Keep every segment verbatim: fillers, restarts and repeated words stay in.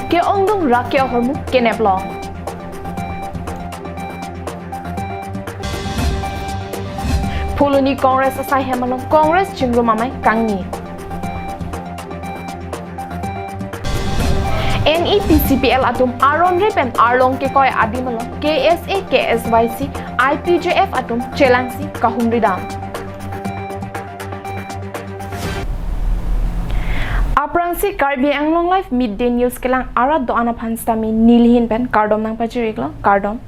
Ke-ongdung raki ahormu kenep long. Phuloni Congress asaihem along Congress chingrum amei kangni. N E P C P L atum aron re pen arlong kekoi adim along K S A, K S Y C, I P J F atum chelangsi kahumri dam. Aphrangsi Karbi Anglong Live Midday News kelang arat do-an aphan sitame nelihin pen kardom nangpachiriklo, kardom.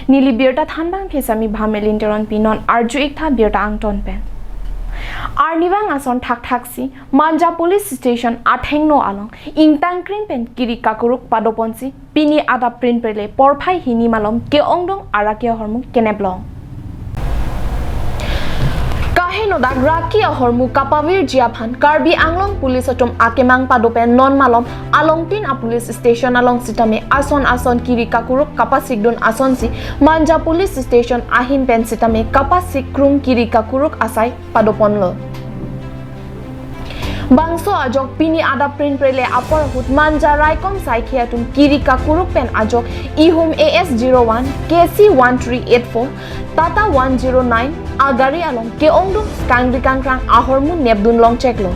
Neli birta thanbang phi sami Bhamel Teronpi, non arju-ik tha birta angton pen. Arnivang ason thakthaksi Manja Police Station athengno along ingtangkrim pen kiri kakuruk padoponsi pini adap prinprele porphai hini malom ke-ongdung araki ahormu kenep long. Kaheno dak raki ahormu kapavirji aphan Karbi Anglong Police atum akemang pado pen non malom alongtin a police station along sitame ason ason kiri kakuruk kapasikdun asonsi Manja Police Station ahin pen sitame kapasikrung kiri kakuruk asai padoponlo. Bangso ajok pini adap prinprele apor ahut Manja raikom saikhi atum kiri kakuruk pen ajok ihum A S zero one, K C one three eight four, Tata one zero nine agari along ke-ongdung kangri kangkrang ahormu nepdun long cheklo.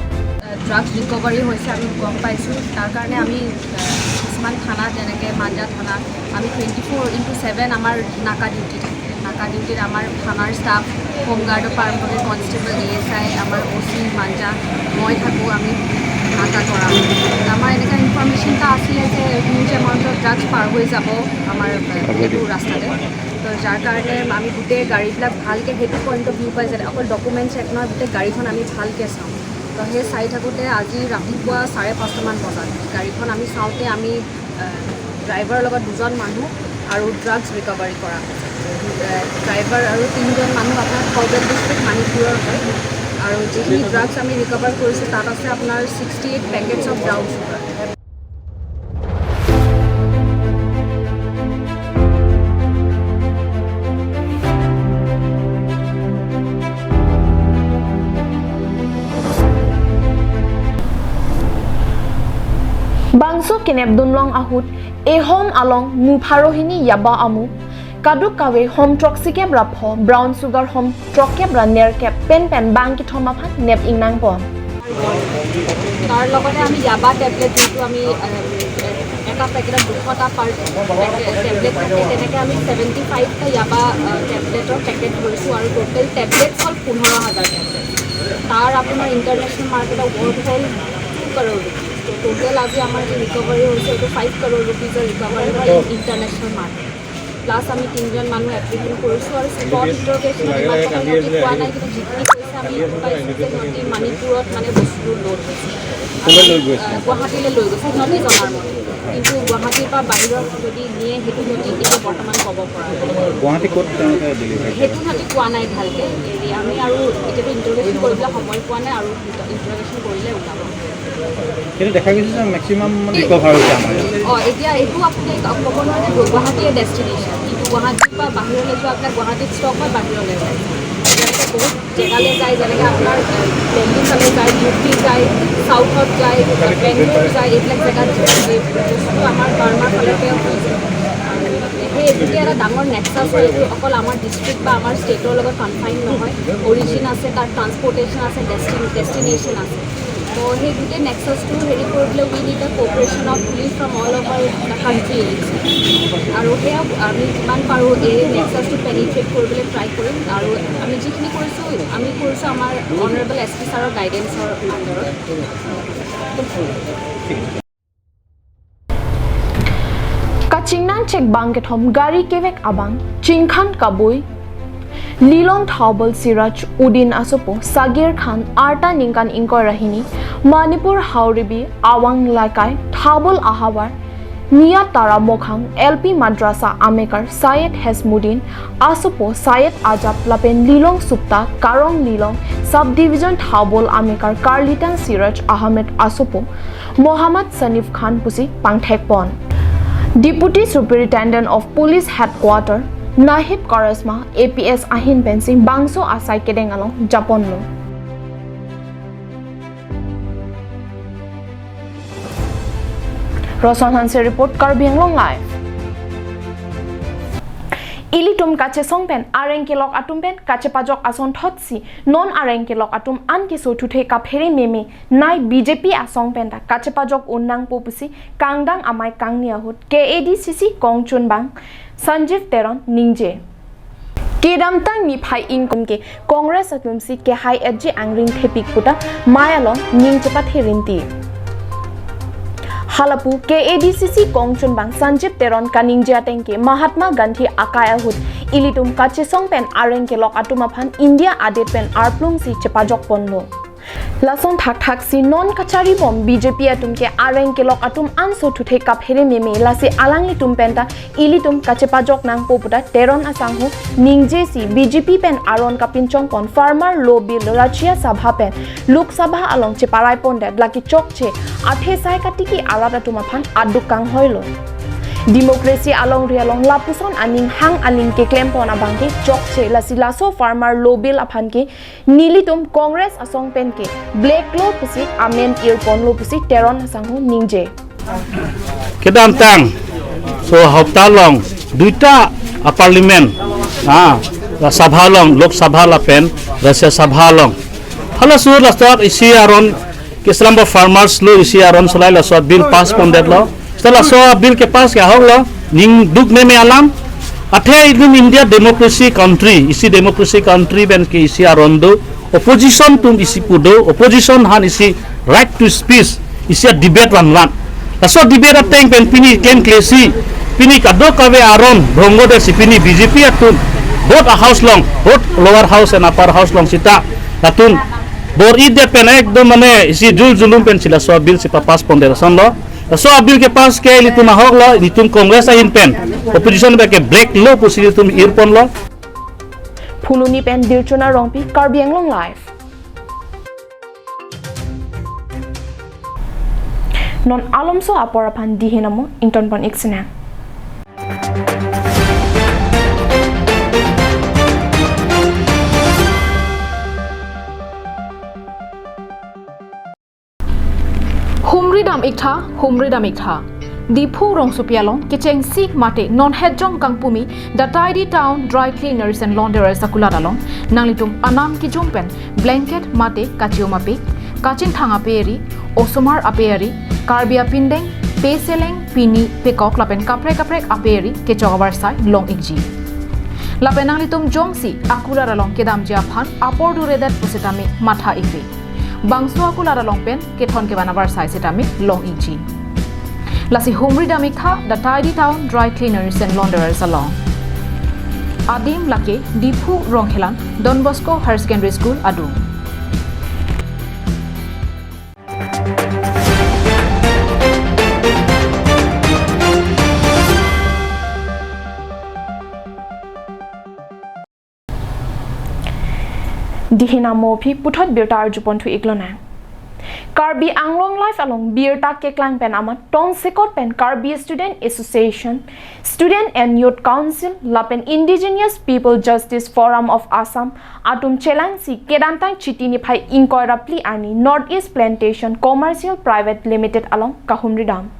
Drugs recovery হৈছে আমি গম পাইছোঁ। তাৰ কাৰণে আমি, আহ, কিছুমান থানা, যেনেকৈ মাঞ্জা থানা, আমি টুৱেণ্টি ফ'ৰ ইনটু ছেভেন আমাৰ নাকা ডিউটি থাকে। নাকা ডিউটিত আমাৰ থানাৰ ষ্টাফ, হোমগাৰ্ডৰ পৰা আৰম্ভ কৰি কনষ্টেবল, এ এছ আই, আমাৰ অ' চি মাঞ্জা, মই থাকোঁ, আমি নাকা কৰা। আমাৰ এনেকুৱা ইনফৰমেশ্যন এটা আছিলে যে হিউজ এমাউণ্ট অফ ড্ৰাগছ পাৰ হৈ যাব আমাৰ, আহ, এইটো ৰাস্তাতে। তো যাৰ কাৰণে আমি গোটেই গাড়ীবিলাক ভালকৈ সেইটো পইণ্ট অফ ভিউ পাই, যেনে অকল ডকুমেণ্ট চেক নহয়, গোটেই গাড়ীখন আমি ভালকৈ চাওঁ। তো সেই চাই থাকোঁতে আজি ৰাতিপুৱা চাৰে পাঁচটামান বজাত গাড়ীখন আমি চাওঁতে আমি, আহ, ড্ৰাইভাৰৰ লগত দুজন মানুহ আৰু ড্ৰাগছ ৰিকভাৰী কৰা হৈছে। আহ, ড্ৰাইভাৰ আৰু তিনিজন মানুহ আপোনাৰ থাওবেল ডিষ্ট্ৰিক্ট মণিপুৰৰ হয়। আৰু যিখিনি ড্ৰাগছ আমি ৰিকভাৰ কৰিছোঁ, তাত আছে আপোনাৰ sixty eight packets of brown sugar. Bangso kenepdun long ahut ehom along mu pharo hini yaba amu, kaduk kave hom throksi kep ra pho, brown sugar hom throksi kep ra nerkep pen pen bang kethom aphan nep ingnangpon. তাৰ লগতে আমি য়াবা টেবলেট, যিটো আমি, আহ, এটা পেকেটত দুশটা পাৰ পেকে-, টেবলেট থাকে, তেনেকে আমি ছেভেণ্টি ফাইভটা য়াবা, আহ, টেবলেটৰ পেকেট ধৰিছোঁ আৰু টোটেল টেবলেটছ হ'ল পোন্ধৰ হাজাৰ টেবলেট। তাৰ আপোনাৰ ইণ্টাৰনেশ্যনেল মাৰ্কেটৰ ৱৰ্থ হ'ল টু কৰোৰ ৰুপিজ। তো টোটেল আজি আমাৰ যি ৰিকভাৰী হৈছে, এইটো ফাইভ কৰোৰ ৰুপিজৰ ৰিকভাৰী হয় ইণ্টাৰনেশ্যনেল মাৰ্কেট। প্লাছ আমি তিনিজন মানুহ এপ্ৰিহেণ্ড কৰিছোঁ আৰু স্পট ইণ্টাৰগেশ্যনত ইমান কথা সিহঁতি কোৱা নাই, কিন্তু যিখিনি কৈছে আমি পাইছোঁ যে সিহঁতি মণিপুৰত মানে বস্তুটো লোড হৈছে। কোনে লৈ গৈছে? আহ, গুৱাহাটীলৈ লৈ গৈছে, সিহঁতি জনাৰ মতে। কিন্তু গুৱাহাটীৰ পৰা বাহিৰত যদি নিয়ে, সেইটো সিহঁতি এতিয়া বৰ্তমান ক'ব পৰা নাই। গুৱাহাটী ক'ত তেওঁলোকে ডেলিভাৰী কৰে? সেইটো সিহঁতি কোৱা নাই ভালকে। হেৰি, আমি আৰু এতিয়াতো ইণ্টাৰগেশ্যন কৰিবলৈ সময় পোৱা নাই আৰু ইণ্টাৰগেশ্যন কৰিলে ওলাব। কিন্তু দেখা গৈছে যে মেক্সিমাম মানে ৰিকভাৰ হৈছে আমাৰ ইয়াত। অ, এতিয়া এইটো আপুনি ক'ব নোৱাৰে যে গুৱাহাটীয়ে ডেষ্টিনেশ্যন, কিন্তু গুৱাহাটীৰ পৰা বাহিৰলৈ যোৱা আপোনাৰ গুৱাহাটীত ষ্টক হয়, বাহিৰলৈ যায়। যেনেকে বহুত জেগালৈ যায়, যেনেকে আপোনাৰ, এ, দিল্লী ফালে যায়, ইউ পি যায়, চাউথত যায়, বেংগলোৰ যায়, এইবিলাক জেগাত যায়। এই বস্তুটো আমাৰ বাৰ্মাৰ ফালৰ পৰাও হৈ যায়। আৰু সেই এইটোকে এটা ডাঙৰ নেক্সাছ হয়, এইটো অকল আমাৰ ডিষ্ট্ৰিক্ট বা আমাৰ ষ্টেটৰ লগত কনফাইন নহয়, অৰিজিন আছে, তাৰ ট্ৰান্সপৰ্টেশ্যন আছে, ডেষ্টিন-, ডেষ্টিনেশ্যন আছে। তো সেই গোটেই নেক্সাছটো হেৰি কৰিবলৈ we need the cooperation of police from all over the country। আৰু সেয়া আমি যিমান পাৰোঁ এই নেক্সাছটো পেনিট্ৰেট কৰিবলৈ ট্ৰাই কৰিম। আৰু আমি যিখিনি কৰিছোঁ, আমি কৰিছোঁ আমাৰ অনাৰেবল এছ পি ছাৰৰ গাইডেন্সৰ আণ্ডাৰত। Kachingnang chek bang kethom gari kevek abang chingkhan kabui Lilong Thaobol Siraj Uddin asopo Sagir Khan arta ningkan ingkoi ra hini Manipur Haoribi Awang Lakai Thaobol ahavar Nia Tara Mokhang L P Madrasa amekar Syed Hesmuddin asopo Syed Ajab lapen Lilong Supta Karong Lilong Subdivision Thaobol amekar Karlitang Siraj Ahmed asopo Mohammad Sanif Khan pusi pangthekpon. Deputy Superintendent of Police Headquarter Nahib Karasma A P S ahin pensi bangso asai kedeng along japonlo. Roson Hanse report, Karbi Anglong Live. Ilitum kachesong pen areng kelok atum pen kachepajok asonthotsi non areng kelok atum an keso thuthe kaphere meme nei B J P asong penta kachepajok un nangpo pusi kangdang amei kangni ahut K A D C C kongchunbang Sanjib Teron ningje. Kedamtang niphai ingkoi ke Congress atumsi kehai etji angring thepik puta mei along ning chepathe rinti. Halapu K A D C C kongchunbang Sanjib Teron kaningje ateng ke Mahatma Gandhi akai ahut ilitum kachesong pen areng kelok atum aphan India adet pen arplungsi chepajok ponlo. Lason thakthaksi non kacharibom B J P atum ke areng kelok atum anso thuthe kaphere meme, lasi alanglitum penta ilitum kachepajok nangpo puta Teron asangho ningjesi B J P pen aron kapinchong pon farmer law bill Rajya Sabha pen Lok Sabha along cheparai pondet lake chokche, athe sai katiki arat atum aphan aduk kanghoilo. Democracy alongri along lapuson aning hang aling keklem pon abang ke chokche, lasi laso farmer law bill aphan ke nelitum Congress asong pen ke black law pusi amen ir ponlo pusi Teron asangho ningje. Kedamtang so hopta along duita a parliament, ah, Sabha along, Lok Sabha lapen Rajya Sabha along, halaso laso isi aron keselam ba farmers law isi aron solai laso bill pass pondetlo. Seta laso bill kepass ke ahoklo, ning duk meme alam. Athe itum India democracy country, isi democracy country pen ke isi aron do, opposition atum isi pu do, opposition aphan isi right to speech, isi a debate vanvan. Laso debate ateng pen pini ken klesi, pini kadokave aron bhonggo detsi pini B J P atum both a house along, both lower house and upper house along seta latum bor-idet pen ekdom mane isi jul julum pensi laso bill si papass pondet asonlo. Laso bill kepass ke ilitum ahoklo, ilitum Congress ahin pen opposition pen ke black law pusi ilitum ir ponlo. Phuloni pen Dirchona Rongpi, Karbi Anglong Live. Non alomso apor aphan dihin amo ington pon ik sinang. Humri dam iktha, humri dam iktha. Diphu rongsopi along kechengsi mate non hetjong kangpumi The Tidy Town Dry Cleaners and Launderers akulat along nanglitum anam kijung pen blanket mate kachium ape, kachingthang ape eri, osomar ape eri, Karbi apindeng, peseleng, pini, pekok lapen kaprek kaprek ape eri kechok avarsai long ikji. Lapen nanglitum jongsi akulat along kedamji aphan apor duredet pusitame matha ikri. Bangso akulat along pen kethon kevan avarsai sitame long ikji. Lasi humri dam iktha The Tidy Town Dry Cleaners and Launderers along. Adim lake Diphu Rongkhelan Don Bosco Higher Secondary School adung. Dihin amo aphi puthot birta arju ponthu iklonang. Karbi Anglong Live along birta keklang pen amat tongsekot pen Karbi Student Association, Student and Youth Council lapen Indigenous People Justice Forum of Assam atum chelangsi kedamtang Chiti niphai ingkoi ra phli arni North East Plantation Commercial Private Limited along kahumri dam.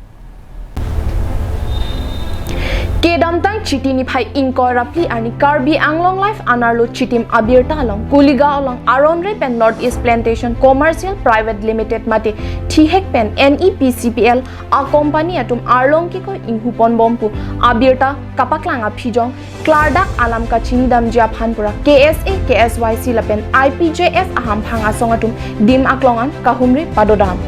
Kedamtang Chiti niphai ingkoi ra phli arni Karbi Anglong Live anerlo chitim abirta along Kuligaon along aron re pen North East Plantation Commercial Private Limited mate thihek pen N E P C P L a company atum arlong kekoi inghu ponbom pu abirta kapaklang aphi jong klardak alam kachini damji aphan pura K S A, K S Y C lapen I P J F ahamphang asong atum dim aklong an kahumri padodam.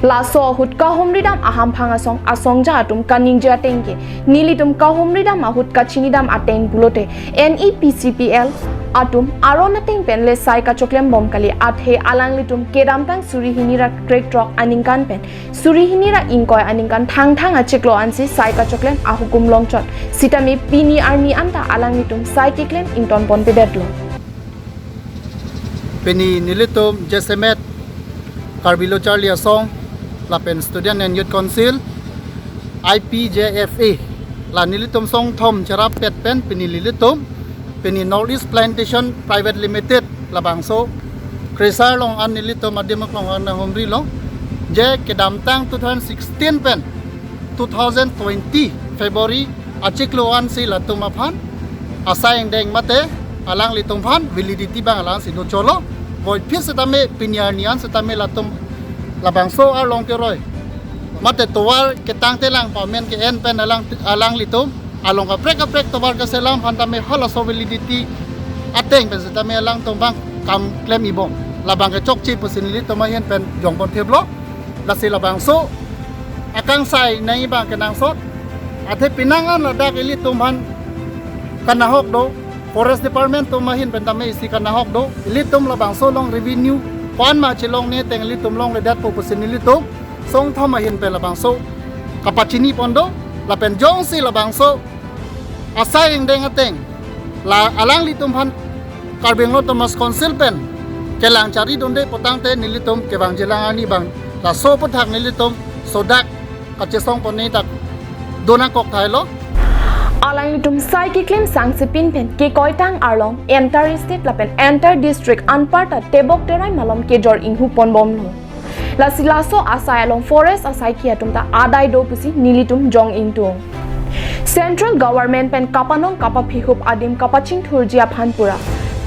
Laso ahut kahumri dam ahamphang asong asongja atum kaningje ateng ke nelitum kahumri dam ahut kachini dam ateng pulote N E P C P L atum aron ateng pen le sai kachoklem bom kali, athe alanglitum kedamtang suri hini ra krekthrok aningkan pen suri hini ra ingkoi aningkan thangthang achiklo ansi sai kachoklem ahukum longchot sitame pini arni anta alanglitum sai keklem ington ponpedetlo. Pini nelitum jasemet Karbi Lo Charli Asong lapen Student and Youth Council, I P J F A, la nelitum songthom cherapet pen pini nelitum, pini North East Plantation Private Limited labangso Kresar along an nelitum adim aklong an humrilo. Je kedamtang two thousand sixteen pen two thousand twenty February achiklo ansi latum aphan asai angdeng mate alanglitum aphan validity abang alang si dochotlo. Voiphit setame pini arni an setame latum labangso arlong keroi mate tovar ketangte lang pamen ke-en pen alang alanglitum along kaprek kaprek tovar keselam aphan tame halaso validity ateng pen setame alangtum abang kam klem ibom. Labang ke chokche pusi nelitum ahin pen jongpon theplo. Lasi labangso akangsai nai abang kenangsot. Athe penang an ladak ilitum aphan kanahok do. Forest Department atum ahin pen tame isi kanahok do. Ilitum labangso along revenue ko-an ma chelongne ateng ilitum longledetpo pusi nelitum songthom ahin pen labangso kapachini pon do. Lapen jongsi labangso asai angdeng ateng la alanglitum aphan Karbi Anglong Autonomous Council pen kelang chari dunde putangte nelitum kevangjilang arni abang laso aputhak nelitum sodak kachesong pon ni tak donangkok thailo. Alanglitum sai keklem sangsepin pen kekoitang arlong entire state lapen entire district anparta tebok terai malom kejor inghu ponbomlo. Lasi laso asai along forest asaikhi atum ta adai do pusi nelitum jong ingtung. Central Government pen kapanong kapaphihup adim kapachingthurji aphan pura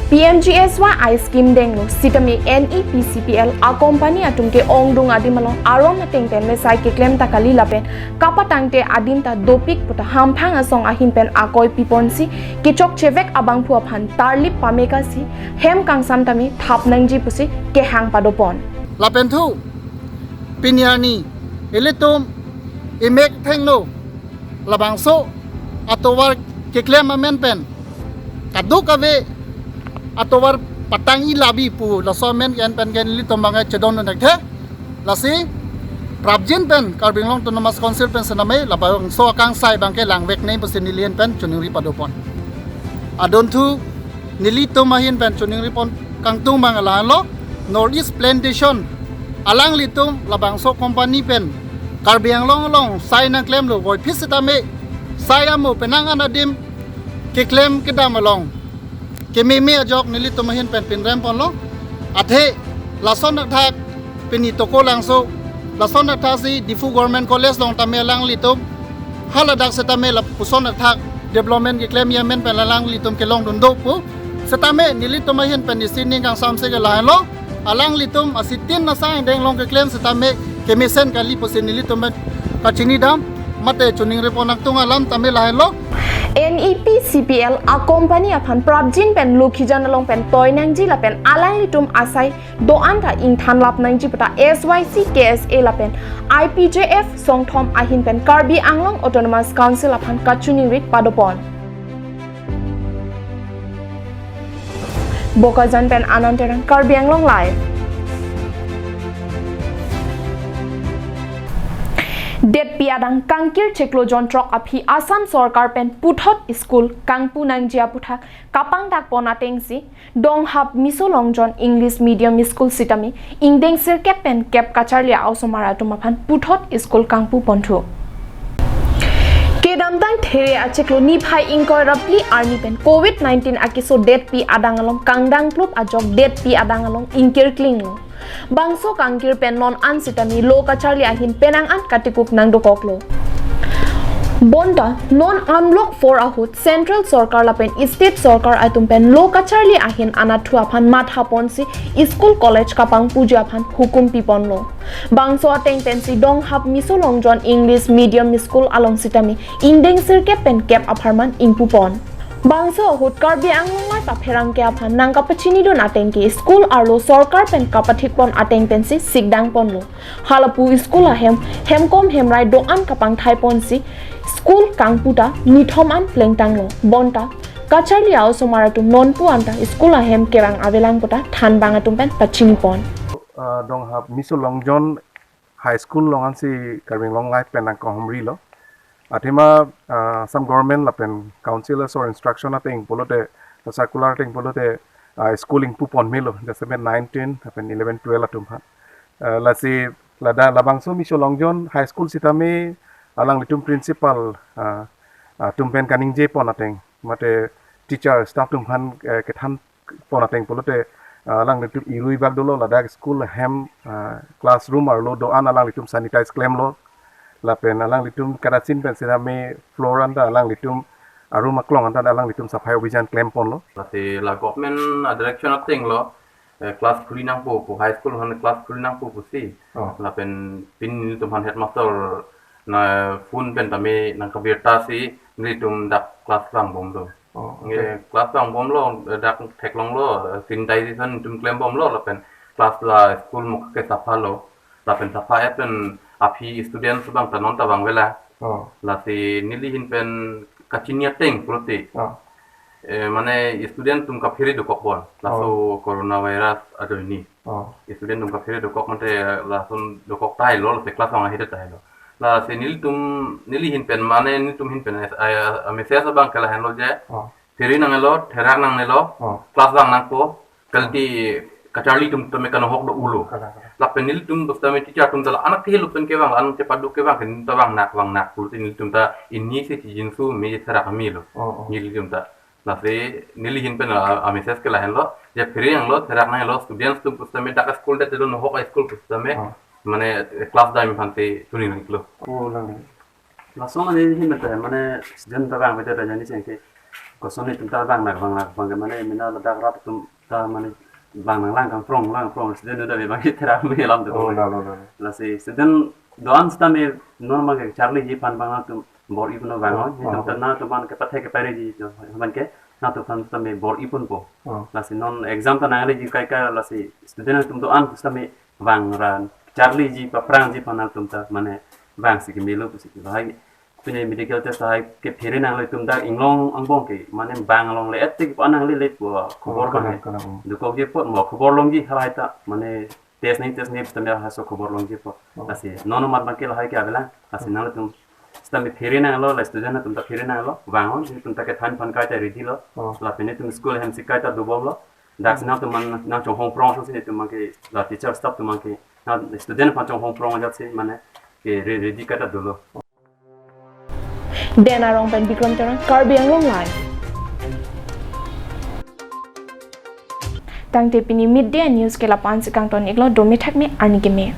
P M G S Y I scheme denglo sitame N E P C P L a company atum ke-ongdung adim along aron ateng pen le sai keklem ta kali lapen kapatangte adim ta dopik puta hamphang asong ahin pen akoi piponsi kechokchevek abangphu aphan tarlip pamekasi hem kangsam tame thap nangji pusi kehang padopon. Lapen thu pini arni ilitum imek thengno labangso atovar keklem amen pen kadokave atovar patang-i labi pu laso amen ke-en pen ke ilitum abang chedon nangthe. Lasi prapjin pen Karbi Anglong Autonomous Council pen sename labangso akangsai abang ke langvek nai pusi neli ahin pen choningri padopon. Adunthu nelitum ahin pen choningri pon kangtung abang alanlo, North East Plantation alanglitum labangso company pen Karbi Anglong along sai nangklemlo, voiphit setame sai amo penang an adim keklem kedam along kememe ajok nelitum ahin pen pinrem ponlo. Athe lason athak pini Tokolangso, lason athak si Diphu Government College along tame alanglitum haladak setame lapuson athak development keklem amen pen alanglitum kelongdun do pu setame nelitum ahin pen isi ning kangsam se ke lahenlo. Alanglitum asitin asai angdeng along keklem setame kemesen kali pusi nelitum pen kachinidam mate choningri pon nangtung alam tame lahenlo. N E P C P L a company aphan prapjin pen lokhijan along pen toi nangji lapen alanglitum asai do-an ta ingthan lap nangji puta S Y C, K S A lapen I P J F songthom ahin pen Karbi Anglong Autonomous Council aphan kachoningri padopon. Bokajan pen Anand Terang, Karbi Anglong Live. Detpi adang kangkir chiklo jonthrok aphi Assam sorkar pen puthot school kangpu nangji aputhak kapangdak pon atengsi Donghap Miso Longjon English Medium School sitame ingdeng sirkep pen kep kacharli a-osomar atum aphan puthot school kangpu ponthu. Kedamtang there achiklo niphai ingkoi ra phli arni pen covid nineteen akeso detpi adang along kangdang klup ajok detpi adang along ingkir klinglo. Bangso kangkir pen non an sitame lo kacharli ahin penang an katikuk nangdokoklo. Bonta non unlock four ahut Central Sorkar lapen State Sorkar atum pen lo kacharli ahin anatthu aphan matha ponsi school college kapangpuji aphan hukum piponlo. Bangso ateng pensi Donghap Miso Longjon English Medium School along sitame ingdeng sirkep pen kep apharman ingpupon. Bangso ahut Karbi Anglong Live apherangke aphan nangkapachinidun atengke school arlo sorkar pen kapathikpon ateng pensi sikdangponlo. Halapu school ahem hemkom hemrai do-an kapangthaiponsi school kangputa nithom an plengtanglo. Bonta kacharli a-osomar atum nonpu anta school ahem kevang avelang puta thanbang atum pen pachinipon. Uh, Donghap Miso Longjon High School along ansi Karbi Anglong Live pen nangkahumrilo. Athema, uh, Assam Government lapen Council asor instruction ateng pulote, circular ateng pulote, uh, school ingpupon melo, jasemet nine, ten, lapen eleven, twelve atum aphan. Eh, lasi ladak labangso Miso Long John High School sitame alanglitum principal, ah, ah, atum pen kaningje pon ateng, mate teacher staff atum aphan, eh, kethan pon ateng pulote, ah, alanglitum irui bak dolo, ladak school hem, ah, classroom arlo do-an alanglitum sanitize klemlo. Lapen alanglitum kerasin pen sitame floor anta alanglitum arum aklong anta alanglitum safai abhijan klem ponlo. Lasi la government a direction ateng lo, eh, class khuli nangpo pu, high school aphan class khuli nangpo pusi. Oh. Lapen pini nelitum aphan headmaster na phone pen tame nangkabirta si nelitum dak class vangbomlo. Oh, okay. Nge class vangbomlo, eh, dak theklonglo, eh, sanitization nelitum klembomlo, lapen class la school muka ke sapha lo, lapen sapha et pen aphi students abang ta non ta vangvela. Oh. Lasi neli ahin pen kachini ateng pulote. Oh. Eh, mane student atum kaphere dokok bon. Laso, oh, coronavirus ajoine. Oh. Student atum kaphere dokok mate lason dokok tahai lo, lasi class vang ahedet tahai lo. Lasi nelitum, neli ahin pen, mane nelitum ahin pen, eh, eh, message abang ke lahenlo je. Oh. Phere nangnelo, therak nangnelo, oh, class vang nangpo, kalite kacharli atum tame kanohok do-ulo. Kalang, kalang. Lapen nelitum pusitame teacher atum ta la anak kehelo pen kevang, anak chepadu kevang, ke nelitum ta vang nak, vang nak pulote nelitum ta ini si chijinsu me therak amelo. Oh, oh. Nelitum ta. Lasi neli ahin pen a, a message ke lahenlo, je phere nanglo, therak nanglo, students atum pusitame dak school det lo, nohok school pusitame, oh, mane class dam aphan te tuni nangklo. Oh, lang. Laso mane ahin pen ta, mane student ta vang bete ta jani chengke. Koson nelitum ta vang nak, vang nak, vang ke mane mena ladak rat atum ta mane vang nang lang kangprong, lang prong, student ta bang therak me alam tu. Oh, la, la, la. Lasi student do-an sitame normal ke charliji aphan vang atum bor-i pon vang, oh, oh, nelitum ta, oh, nangtum aphan ke pathe ke pareji jo, aphan ke nangtum aphan sitame bor-i ponpo. Oh. Lasi non exam ta nangliji kai kai, lasi student atum do-an sitame vang ran charliji paphrangji aphan nangtum ta mane vangsi kemelo pusi ke lahai. Pini medical test lahai ke phere nanglo, itum dak inglong angbong ke mane vang longle et tik pa nangle le pu khobor, oh, abang kalang, he. Kalang, oh. Dokokji apot mo khobor longji halahai ta mane test nang, test nang sitame halaso khobor longji apot. Oh. Lasi non amat abang ke lahai ke avelang. Lasi, oh, nangtum sitame phere nanglo, la student atum ta phere nanglo, vang-o, itum ta kethan aphan kaita ready lo. Oh. Lapen itum school hem si kaita dobomlo. Dak si nangtum aphan nangchonghong prong si itum abang ke, la teacher staff atum abang ke, na student aphan chonghong prong ajat si mane ke re-, ready kaita dolo. Den Arong pen Bikram Teron, Karbi Anglong Live. Tangte pini midday news ke la-an si kangton-iklo, dome thakme, arni keme.